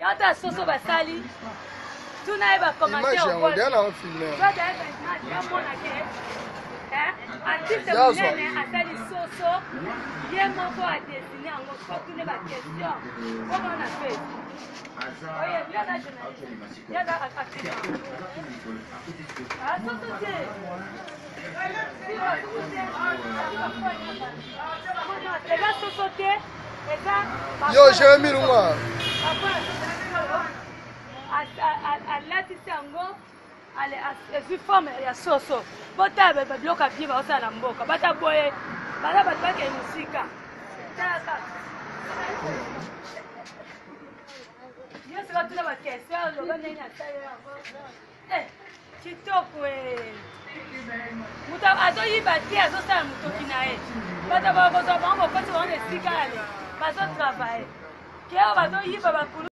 Tata soso basali tuna ye ba Image yango commentaire deya na filme. Amona ke artiste Yazwa. monene asali soso ye moko adesine yango, so tune ba question koma na fe oye yo aza journaliste, yo aza artiste, soso te. Eza soso te, eza Yo Jérémy Lunga. Alatisi yango, ezwi forme ya soso. Botala babiloko ya bie baosala na mboka, bata boye baza bato bakei mosika. Tala kaka nyonso, batuna ba question, aloba ndenge asali yango. Kitoko e, moto azoyiba te, azosala motoki na ye. Bato bakozwa bango, bokoti bango na esika ale bazotravaille ke oyo bazoyiba bakulu.